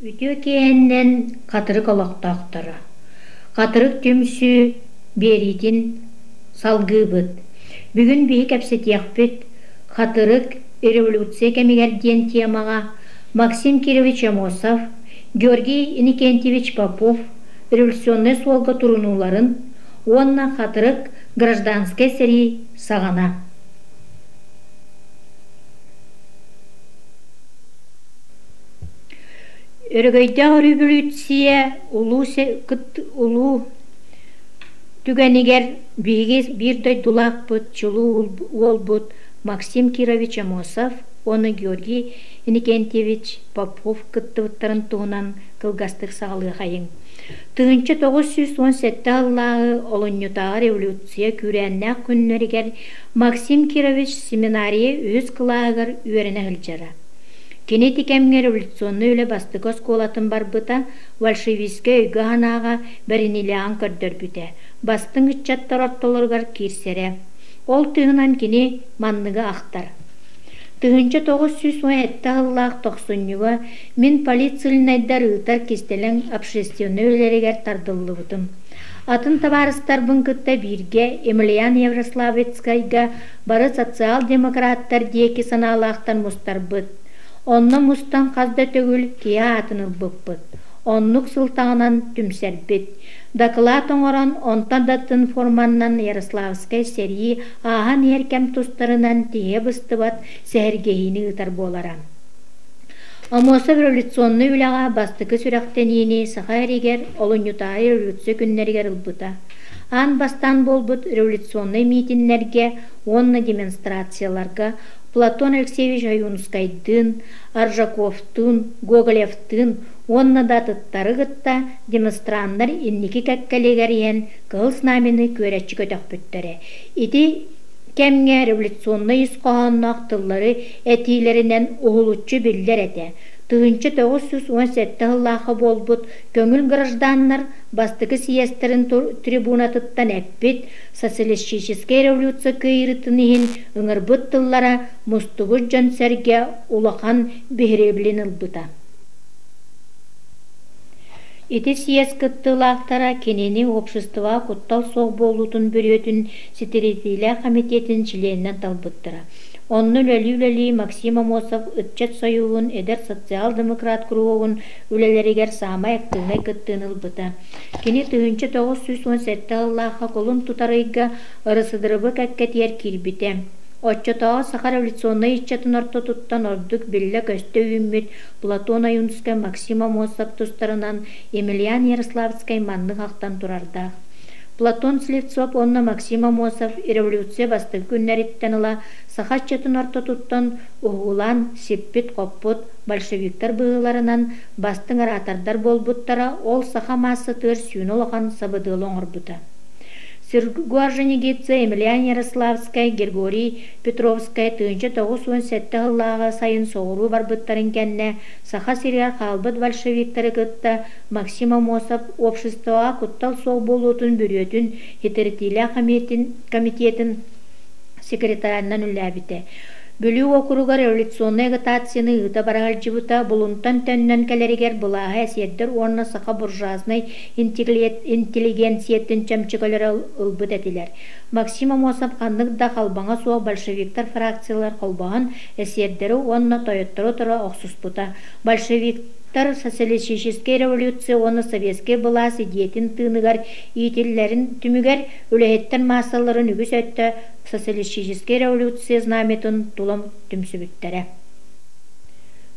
Үтүө киэһэннэн Хатырык олохтоохторо! Хатырык түмсүү биэриитин салгыыбыт. Бүгүн биһи кэпсэтиэхпит Хатырык революция кэмигэр диэн темаҕа Максим Кирович Амосов, Георгий Иннокентьевич Попов революционнай суолга турунууларын уонна Хатырык гражданскай сэрии саҕана. Өрөгөйдөөх өрөбөлүүссүйэ улуу түгэнигэр биһиги биир дойдулаахпыт, чулуу уолбут Максим Кирович Амосов уонна Георгий Иннокентьевич Попов кыттыбыттарын туһунан кылгастык саҕалыахайыҥ. 1917 сыллааҕы олунньутааҕы революция күүрээннээх күннэригэр Максим Кирович семинария үһүс кылааһыгар үөрэнэ сылдьара. Кини ити кэмҥэ революционнай үлэ бастакы оскуолатын барбыта, большевистскай өйгө-санааҕа бэриниилээҕин көрдөрбүтэ, бастыҥ ыччаттар ортолоругар киирсэрэ. Ол туһунан кини манныгы ахтар: 1917 сыллаах тохсунньуга мин политсыльнайдар ыытар кистэлэҥ общественнай үлэлэригэр тардыллыбытым. Атын табаарыстарбын кытта бииргэ Емельян Ярославецкайга бары социал-демократтар диэки санаалаахтар мустарбыт. Онно мустан хас да төгүл киһи аатын ылбыппыт. Оннук сылтаҕынан түмсэрбит. Дакылаат оҥорон, онтон да атын форманнан Ярославскай сэрии ааһан иһэр кэм тустарынан тиһэ быстыбат сэһэргэһиини ыытар буолара. Аммосов революционнай үлэҕэ бастакы сүрэхтэниини Саха эригэр олунньутааҕы революция күннэригэр ылбыта. Аан бастаан буолбут революционнай миитиннэргэ уонна демонстрацияларга Платон Алексеевич Ойуунускайдыын, Аржаковтуун, Гоголевтыын уонна да атыттары кытта демонстраннар инники кэккэлигэр иһэн Кыһыл Знамяны күөрэччи көтөхпүттэрэ. Ити кэмҥэ революционнай ис хоһоонноох тыллары этиилэринэн уһулуччу биллэр этэ. 1917 сыллаахха буолбут көҥүл гражданнар бастакы съезтэрин трибунатыттан эппит социалистическай революция кыайыытын иһин ыҥырбыт тыллара мустубут дьон-сэргэ улахан биһирэбилин ылбыта. Ити съезд кыттыылаахтара кинини обществоҕа куттал суох буолуутун бүрүөтүн ситириитиилээх комитетын чилиэнинэн талбыттара. Онно үлэлии-үлэлии Максим Амосов Ыччат сойууһун эдэр социал-демократ куруһуогун үлэлэригэр саамай актыыбынай кыттыыны ылбыта. Кини 1917 сыллаахха кулун тутар ыйга РСДРБ кэккэтигэр киирбитэ. Оччотооҕу саха революционнай ыччатын ортотуттан ордук биллэ-көстө үүммүт Платон Ойуунускай, Максим Аммосов тустарынан Емельян Ярославскай маннык ахтан турардаах. Платон Слепцов уонна Максим Аммосов революция бастакы күннэриттэн ыла саха ыччатын ортотуттан уһуулаан сиппит-хоппут большевиктар быһыыларынан бастыҥ оратордар буолбуттара, ол саха маассатыгар сүүнэ улахан сабыдыалы оҥорбута. Серго Орджоникидзе, Емельян Ярославскай, Григорий Петровскай 1997 сыллааҕы сайын соҕуруу барбыттарын кэннэ Саха сиригэр хаалбыт большевиктары кытта Максим Аммосов обществоҕа куттал суох буолуутун бүрүөтүн хитэритиилээх комитетын секретарынан үлэлээбитэ. Бүлүү уокуругар революционнай агитацияны ыыта бара сылдьыбыта, Булунтан төннөн кэлэригэр былааһы эсиэрдэр уонна саха буржуазнай интеллигенциятын чөмчөкөлөрө ылбыт этилэр. Максим Аммосов ханнык да халбаҥа суох большевиктар фракциялар холбоһон эсиэрдэри уонна тойоттору тура охсуспута. Большевиктар социалистическай революция уонна советскай былаас идиэтин тыыныгар иитиллэрин түмүгэр үлэһиттэр маассаларын үгүс өттө социалистическай революция знамятын тула түмсүбүттэрэ.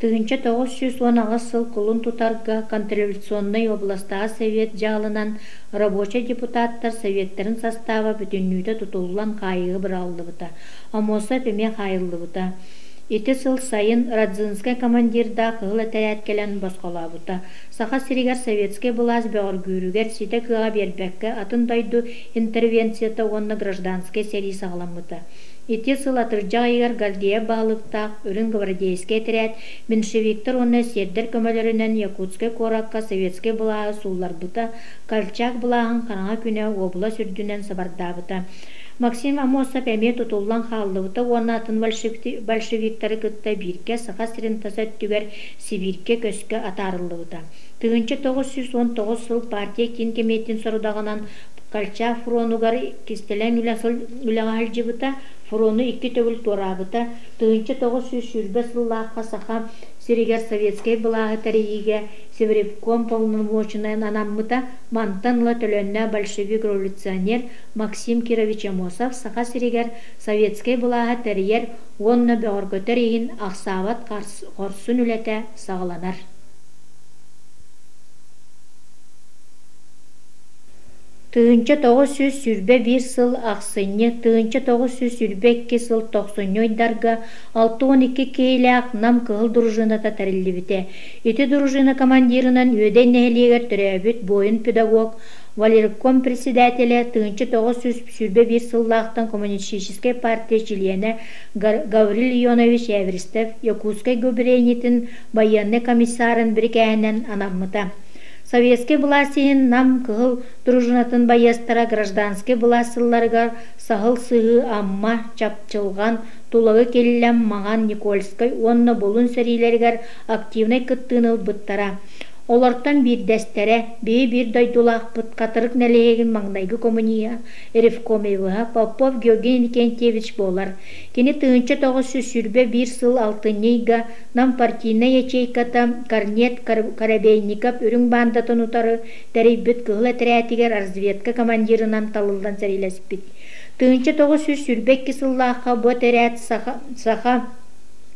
1918 сыл кулун тутарга контрреволюционнай областааҕы совет дьаһалынан рабочай депутаттар советтарын састааба бүтүннүүтэ тутуллан хаайыыга быраҕыллыбыта. Аммосов эмиэ хаайыллыбыта. Ити сыл сайын Радзинскай командирдаах кыһыл этэрээт кэлэн босхолообута. Саха сиригэр советскай былаас бөҕөргүүрүгэр ситэ кыаҕа биэрбэккэ атын дойду интервенцията уонна гражданскай сэрии саҕаламмыта. Ити сыл атырдьах ыйыгар Гордеев баһылыктаах Үрүҥ гвардейскай этэрээт меньшевиктэр уонна эсиэрдэр көмөлөрүнэн Якутскай куоракка советскай былааһы суулларбыта, Колчак былааһын хараҥа күнэ уобалас үрдүнэн сабардаабыта. Максим Аммосов эмиэ тутуллан хааллыбыта уонна атын большевиктары кытта бииргэ Саха сирин тас өттүгэр Сибииргэ көскө атаарыллыбыта. 1919 сыл партия киин кэмиэтин сорудаҕынан Колчак фронугар кистэлэҥ үлэҕэ сылдьыбыта, фрону икки төгүл туораабыта. 1920 сыллаахха Саха сиригэр советскай былааһы тэрийиигэ Севревком полномочнайын анаммыта. Мантан ыла төлөннөөх большевик-революционер Максим Кирович Аммосов Саха сиригэр советскай былааһы тэрийэр уонна бөҕөргөтөр иһин ахсаабат хорсун үлэтэ саҕаланар. 1921 сыл ахсынньы, 1922 сыл тохсунньу ыйдарга 62 киһилээх Нам кыһыл дружината тэриллибитэ. Ити дружина командирынан Үөдэй нэһилиэгэр төрөөбүт буойун-педагог, Валерком председателэ, 1921 сыллаахтан Коммунистическай партия чилиэнэ Гаврил Ионович Эверстов Якутскай губерниятын байыаннай комиссарын бирикээһинэн анаммыта. Советскай былаас иһин Нам кыһыл дружинатын байыастара гражданскай былаас сылларыгар Саһыл Сыһыы, Амма, Чапчылҕан, Тулагы Киллэм, Маҥан, Никольскай уонна Булун сэриилэригэр активнай кыттыыны ылбыттара. Олортон биирдэстэрэ, биһи биир дойдулаахпыт Хатырык нэһилиэгин маҥнайгы коммуниһа Ревкомевыһа Попов Георгий Иннокентьевич буолар. Кини 1921 сыл алтынньы ыйга Нам партийнай ячейката Корнет Коробейников үрүҥ баандатын утары тэрийбит кыһыл этэрээтигэр разведка командирынан талыллан сэриилэспит. 1922 сыллаахха бу этэрээт Саха, Саха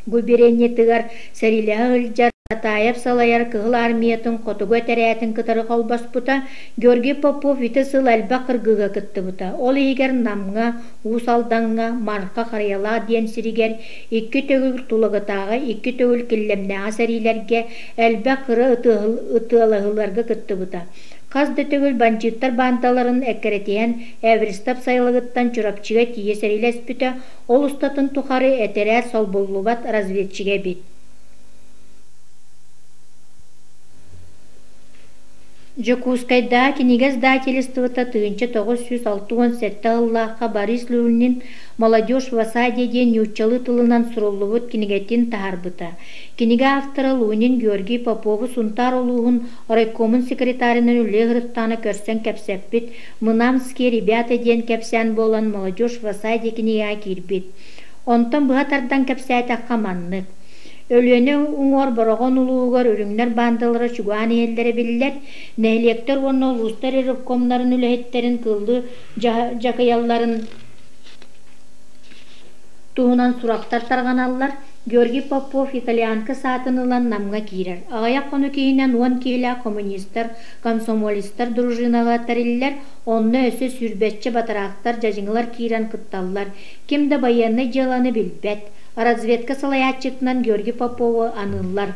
губерниятыгар сэриилэһэ сылдьар Татаев салайар Кыһыл Армиятын хотугу этэрээтин кытары холбоспута. Георгий Попов ити сыл элбэх кыргыыга кыттыбыта. Ол иһигэр Намҥа, Уус Алдаҥҥа, Марха Харыйалаах диэн сиригэр икки төгүл Тулагытааҕы, икки төгүл Киллэмнээҕи сэриилэргэ элбэх кыра ытыалаһыыларга кыттыбыта. Хас да төгүл бандьыыттар баандаларын эккирэтиһэн Эверстов сайылыгыттан Чурапчыга тиийэ сэриилэспитэ, ол устатын тухары этэрээт солбуллубат разведчигэ эбит. Дьокуускайдааҕы кинигэ издательствота 1967 сыллаахха Борис Лунин «Молодежь в осаде» диэн нууччалыы тылынан суруллубут кинигэтин таһаарбыта. Кинигэ автора Лунин Георгий Попову Сунтаар улууһун райкомун секретарынан үлэлии сырыттаҕына көрсөн кэпсэппит «Мынамские ребята» диэн кэпсээн буолан «Молодежь в осаде» кинигэҕэ киирбит. Онтон быһа тардан кэпсээтэххэ маннык. Өлүөнэ уҥуор Бороҕон улууһугар үрүҥнэр баандалара чугаһаан иһэллэрэ биллэр. Нэһилиэктэр уонна улуустар ревкомнарын үлэһиттэрин кыллыы дьакыйалларын туһунан сурахтар тарҕаналлар. Георгий Попов итальянка саатын ылан Намҥа киирэр. Аҕыйах хонук иһинэн уон киһилээх коммунистар, комсомолецтар дружинаҕа тэриллэр, онно өссө сүүрбэччэ батараактар, дьадьыҥылар киирэн кытталлар. Ким да байыаннай дьыаланы билбэт. Разведка салайааччытынан Георгий Попову аныыллар.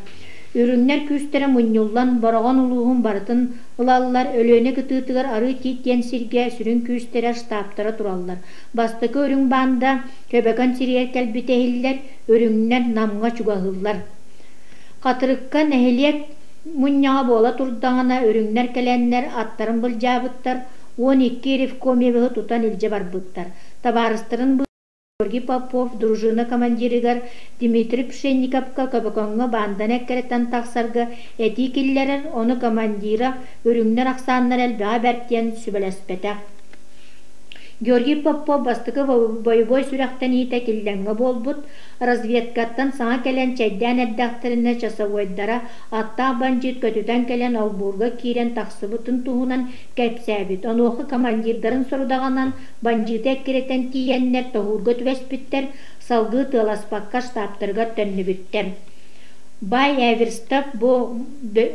Үрүҥнэр күүстэрэ мунньуллан, Бороҕон улууһун барытын ылаллар, Өлүөнэ кытыытыгар Арыы Тиит диэн сиргэ сүрүн күүстэрэ, штабтара тураллар. Бастакы үрүҥ баанда Көбөкөн сиригэр кэлбитэ иһиллэр, үрүҥнэр Намҥа чугаһыыллар. Хатырыкка нэһилиэк мунньаҕа буола турдаҕына, үрүҥнэр кэлэннэр аттарын былдьаабыттар, 12 ревкомевиһы тутан илдьэ барбыттар. Табаарыстарын Георгий Попов дружина командирыгар Дмитрий Пшенниковка Көбөкөҥҥө баанданы эккирэтэн тахсарга этии киллэрэр, ону командира үрүҥнэр ахсааннара элбэҕэ бэрт диэн сүбэлэспэтэх. Георгий Попов бастакы бойобуой сүрэхтэниитэ Киллэмҥэ буолбут, разведкаттан саҥа кэлэн чэйдээн эрдэхтэринэ часовойдара аттаах бандьыыт көтүтэн кэлэн олбуорга киирэн тахсыбытын туһунан кэпсээбит. Онуоха командирдарын сорудаҕынан бандьыыты эккирэтэн тиийэннэр тоһуурга түбэспиттэр, салгыы тыаласпакка штабтарыгар төннүбүттэр. Бай Эверстов бу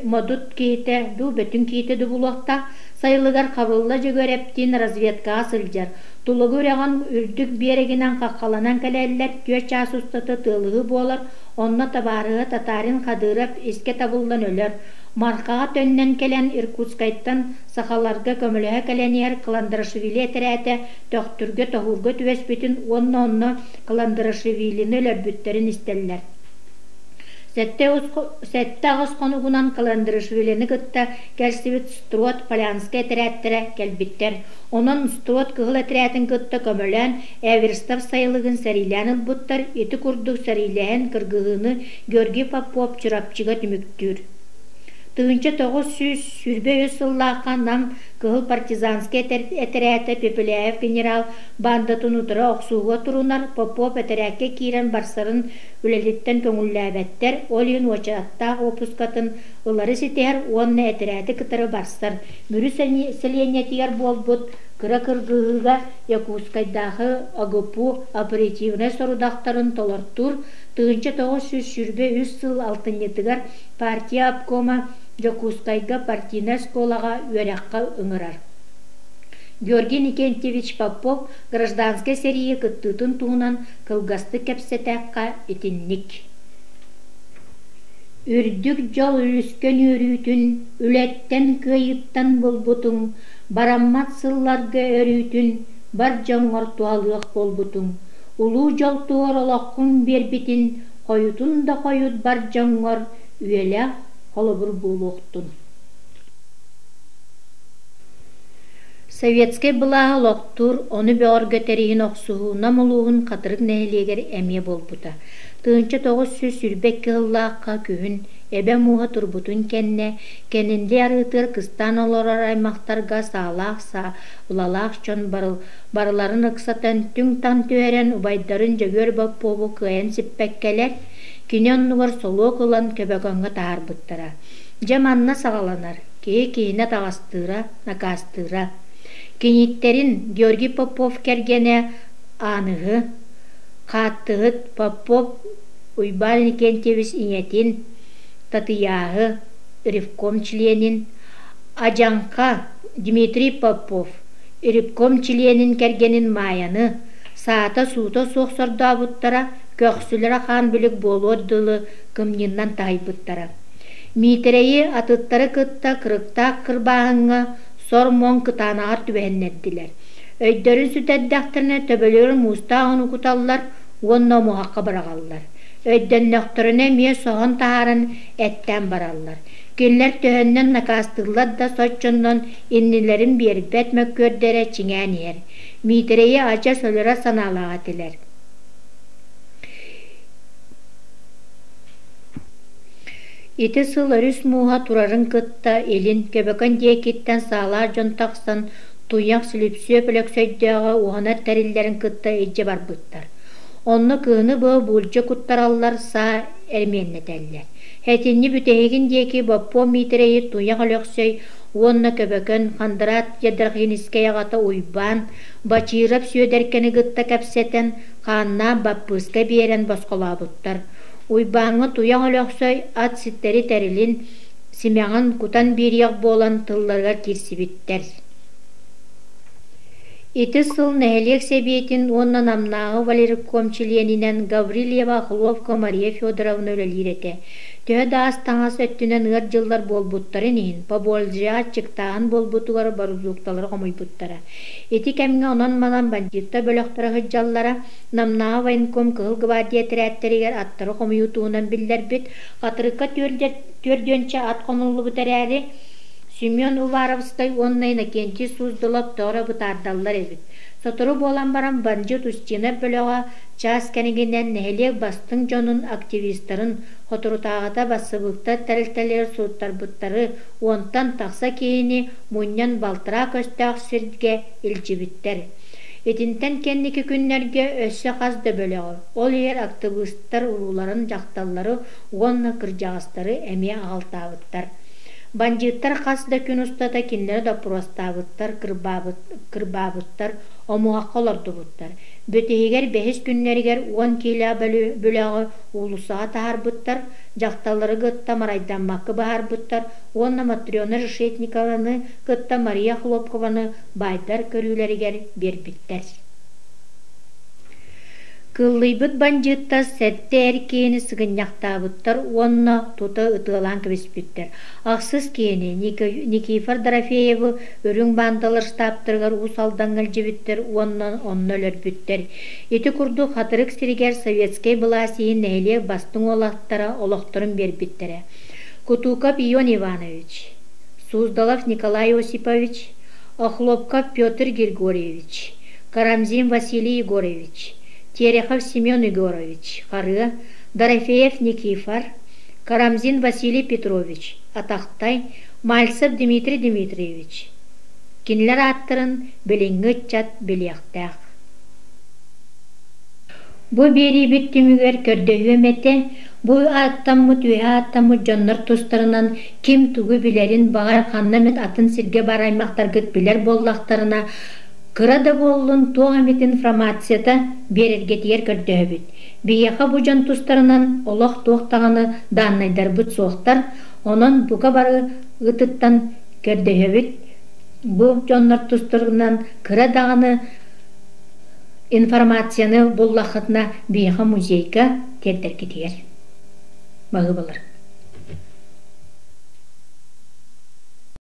модут киһитэ дуу, бөтүн киһитэ дуу булуохтаах сайылыгар Хабылла Дьөгүөрэптиин разведкаҕа сылдьар. Тулугу үрэҕин үрдүк биэрэгинэн хаххаланан кэлэллэр, түөрт чаас устата тыалыһыы буолар, онно табаарыһа Татарин Хадыров искэ табыллан өлөр. Мархаҕа төннөн кэлэн Иркутскайтан сахаларга көмөлөһө кэлэн иһэр Каландрашвили этэрээтэ Төхтүргэ тоһуурга түбэспитин уонна онно Каландрашвилины өлөрбүттэрин истэллэр. 7-8 хонугунан Каландрашвилины кытта кэлсибит Строд Полянскай этэрээттэрэ кэлбиттэр. Онон Строд кыһыл этэрээтин кытта көмөлөөн Эверстов сайылыгын сэриилээн ылбыттар. Ити курдук сэриилэһэн кыргыһыыны Георгий Попов Чурапчыга түмүктүүр. 1923 сыллаахха Нам кыһыл партизанскай этэрээтэ Пепеляев генерал баандатын утары охсуһууга турунар, Попов этэрээккэ киирэн барсарын үлэтиттэн көҥүллээбэттэр, ол иһин уочараттаах уоппускатын ылары ситиһэр уонна этэрээти кытары барсар. Мүрү сэлиэнньэтигэр буолбут кыра кыргыһыыга Якутскайдааҕы ОГПУ оперативнай сорудахтарын толортуур 1923 сыл алтынньытыгар партия обкома Дьокуускайга партийнай оскуолаҕа үөрэххэ ыҥырар. Георгий Никентьевич Попов гражданскай сэриигэ кыттыытын туһунан кылгастык кэпсэтэххэ итинник. Үрдүк дьол үлүскэн үөрүүтүн үлэттэн кыайыыттан булбутуҥ, бараммат сылларга өрүүтүн бар дьоҥҥор туһалыах буолбутуҥ, улуу дьол туһугар олоххун биэрбитин хойутун да хойут бар дьоҥҥор үйэлээх холобур буолуохтун. Советскай былааһы олохтуур, ону бөҕөргөтөр иһин охсуһуу Нам улууһун Хатырык нэһилиэгэр эмиэ буолбута. 1922 сыллаахха күһүн эбэ мууһа турбутун кэннэ, Кэнинди арыытыгар кыстаан олорор аймахтарга саалаах саалалаах дьон барыларын ыксатан түҥ-таҥ түһэрэн убайдарын Дьөгүөр Боппуобу кыайан сиппэккэлэр, кини оннугар солуок ылан Көбөкөҥҥө таһаарбыттара. Дьэ манна саҕаланар, киһи киһини атаҕастыыра, накаастыыра. Киниттэрин Георгий Попов кэргэнэ Ааныһы, Хааттыһыт Попов Уйбаан Иннокентьевич ийэтин, Татыйааһы, ревком чилиэнин, Адьаҥха Дмитрий Попов, ревком чилиэнин кэргэнин Маайаны саата-суута суох сордообуттара, көхсүлэрэ хаан бүлүк буолуор дылы кымньыннан таһыйбыттара. Миитэрэйи атыттары кытта кырыктаах кырбааһыҥҥа сор-муҥ кытаанаҕар түбэһиннэрдилэр. Өйдөрүн сүтэрдэхтэринэ төбөлөрүн муустаах ону куталлар уонна омуһахха быраҕаллар. Өйдөннөхтөрүнэ эмиэ соһон таһааран эттээн бараллар. Кинилэр төһөннөн накаастыыллар да соччоннон иннилэрин биэрбэт мөккүөрдэрэ чиҥээн иһэр. Миитэрэйи адьас өлөрөр санаалаах этилэр. Ити сыл өрүс мууһа турарын кытта илин Көбөкөн диэкиттэн саалаах дьон тахсан Туйах Силипсиэп Өлөксөйдөөҕү уһанар тэриллэрин кытта илдьэ барбыттар. Онно кыһыны быһа буулдьа куттараллар, саа эрмиэннэтэллэр. Этинни бүтэһигин диэки Боппуом Миитэрэйи Туйах Өлөксөй уонна Көбөкөн Хандыраат Ядрахинскэй аҕата Уйбаан Бачыырап Сүөдэркэни кытта кэпсэтэн, хааннаах баппыыска биэрэн босхолообуттар. Уйбааҥҥа Туйах Өлөксөй ат ситтэри тэрилин, симэҕин кутан биэриэх буолан тылларыгар киирсибиттэр. Ити сыл нэһилиэк сэбиэтин уонна Намнааҕы валериком чилиэнинэн Гаврильева Охловка Мария Федоровна үлэлиир этэ. Төһө да ас-таҥас өттүнэн ыар дьыллар буолбуттарын иһин, Поволжье аччыктааһын буолбутугар бородуукталары хомуйбуттара. Ити кэмҥэ онон-манан бандьыыттар бөлөхтөрө сылдьаллара, Намнааҕы военком Кыһыл гвардия этэрээттэригэр аттары хомуйуу туһунан биллэрбит, Хатырыкка түөрдүөнчэ ат хомуллубут эрээри, Семен Уваровскай уонна Иннокентий Суздалов тоҕо бытаардаллар эбит. Сотору буолан баран бандьыыт Устинов бөлөҕө чаас кэнигинэн нэһилиэк бастыҥ дьонун, активистарын, соторутааҕыта бассабыыктар тэрилтэлэригэр сууттарбыттары уонтан тахса киһини мунньан балтараа көстөөх сиргэ илдьибиттэр. Итинтэн кэнники күннэргэ өссө хас да бөлөҕү, ол иһигэр актыбыыстар урууларын дьахталлары уонна кырдьаҕастары эмиэ аҕалтаабыттар. Бандьыыттар хас да күн устата кинилэри доппуруостаабыттар, кырбаабыттар, омуһахха олордубуттар. Бүтэһигэр бэһис күннэригэр 10 киилэ бөлөҕү уулуссаҕа таһаарбыттар, дьахталлары кытта марайдаммакка быһаарбыттар уонна Матрена Решетникованы кытта Мария Хлопкованы баайдар көрүүлэригэр биэрбиттэр. Кыллыйбыт бандьыыттар сэттэ эр киһини сыгынньахтаабыттар уонна тута ытыалаан кэбиспиттэр. Ахсыс киһини Никифор Дорофеевы үрүҥ баандалар штабтарыгар Уус Алдаҥҥа илдьибиттэр уонна онно өлөрбүттэр. Ити курдук Хатырык сиригэр советскай былаас иһин нэһилиэк бастыҥ уолаттара олохторун биэрбиттэрэ. Кутуков Ион Иванович, Суздалов Николай Осипович, Охлопков Петр Григорьевич, Карамзин Василий Егорович, Терехов Семен Егорович, Харыа, Дорофеев Никифор, Карамзин Василий Петрович, Атахтай, Мальцев Дмитрий Дмитриевич. Кинилэр ааттарын билиҥҥи ыччат билиэхтээх. Бу биэриибит түмүгэр көрдөһүөм этэ, бу ааттаммыт үөһэ ааттаммыт дьоннор тустарынан ким тугу билэрин баҕар ханна эмит атын сиргэ бар аймахтаргыт билэр буоллахтарына, кыра да буоллун туох эмит информацията биэрэргитигэр көрдөһөбүт. Биһиэхэ бу дьон тустарынан олох туох даҕаны дааннайдарбыт суохтар, онон бука бары ытыттан көрдөһөбүт. Бу дьоннор тустарынан кыра даҕаны информацияны буллаххытына биһиэхэ музейга тиэрдэргитигэр баһыыбалар.